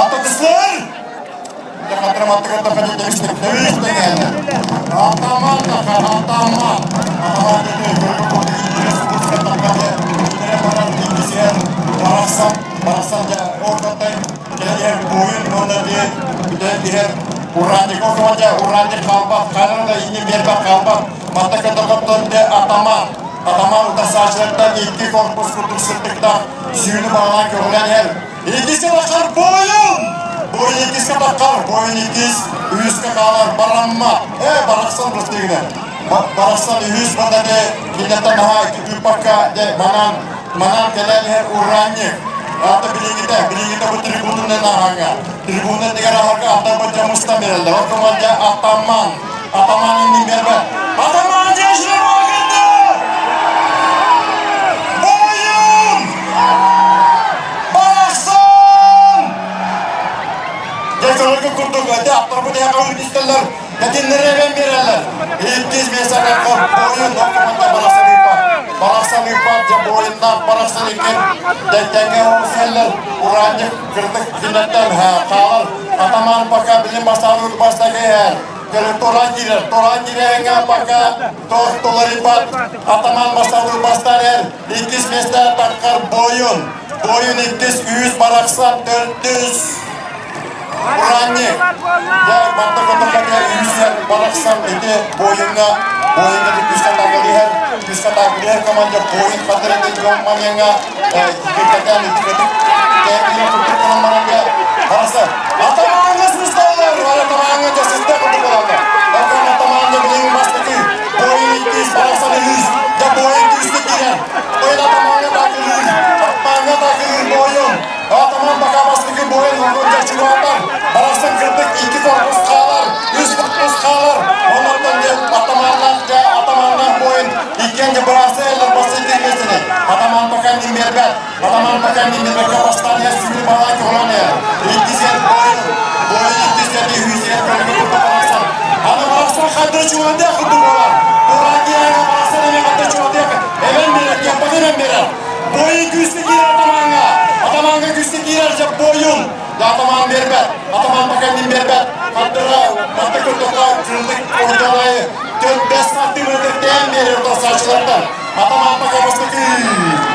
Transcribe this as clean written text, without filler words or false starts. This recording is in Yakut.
Атытыслар! Атаман утарсааччылартан икки корпус курдук сырдыктаах сүүнү баҕалаан көҕүлээн иһэр. Иккискэ таххар буойун! Буойун иккискэ таххар, буойун иккис, үһүскэ хаалар барамма. Э, барахсан бырастыгына. Барахсан үһүс бандаты кинилэртэн наһаа тыыппакка де манан манан кэлэн иһэр уранник. Ата билиҥҥитэ, билиҥҥитэ бу трибунунан аһаҥа. Трибунан дигэр аһарга ата бадьамыстан береллер. Ол команда атаман. Атаман иннин бербет. Атаман дьэшин Буойун! Барахсан! Дьэ, курдук, эти аттарбыт эһэҕэ үүнүстэллэр, этиннэри эбэн биэрэллэр. Иккис миэстэҕэ буойун документа барахсан ыыппат. Барахсан ыыппат, дьэ буойуннаах барахсан иккин дэҥҥэ оҥостоллор. Ураанньык кырдык кинилэртэн хаалар. Атаман пока билим бастаан бастакы иһэр. Туран киирэр, туран киирээҥҥэ пока Тохтуларыпат атаман басталыр бастар эр, иккис миэстэ таххар буойун. Буойун иккис үһүс барахсан төрдүс уранник. Дьэ, манна көтөхөтө үһүсэр барахсан ити буойуҥҥа буойуҥҥа күүскэ тагылыһар, күүскэ тагылыһар команда буойун хатырыты дьон маньяҥа киркэтэн итикетик кэккине курдук гынан баранга барса атамааҥҥа сысталлар атамааҥҥа дьасыста курдук буолаллар оттон атамааҥҥа билигин бастакы буойун иккис барахсан үһүс дьэ буойун күүскэ киирэр буойун атамааҥҥа такылыыр атамааҥҥа такылыыр буойун атамаан пока бастакы буойун онон дьаччылаатар барахсан кырдык икки корпус хаалар үс корпус хаалар оннуттан дьэ атамааннаах дьэ атамааннаах буойун иккиэн дьэ бырааса эллэр бастакы миэстэни атамаан пока ним бербэт атамаан пока ним бербэккэ бастаан иһэр сүрүн балаан көҕүлээн иһэр иккисиэн буойун буойун иккисиэн үһүсиэн көрүҥү курдук барахсан аны барахсан хадыр чугандыах курдук буолар тураан барахсан эмиэ хадыр чугандыах эбэн биэрэр киэппэтин эбэн биэрэр буойун күүскэ киирэр атамааҥҥа атамааҥҥа күүскэ киирэр дьэ буойун атамаан биэрбэт атамаан пока ним бербэт хаддыра манта курдукка кырдык ордалайы төрт бэс сантиметр тээн биэрэр тосаачылартан атамаан пока бастакы.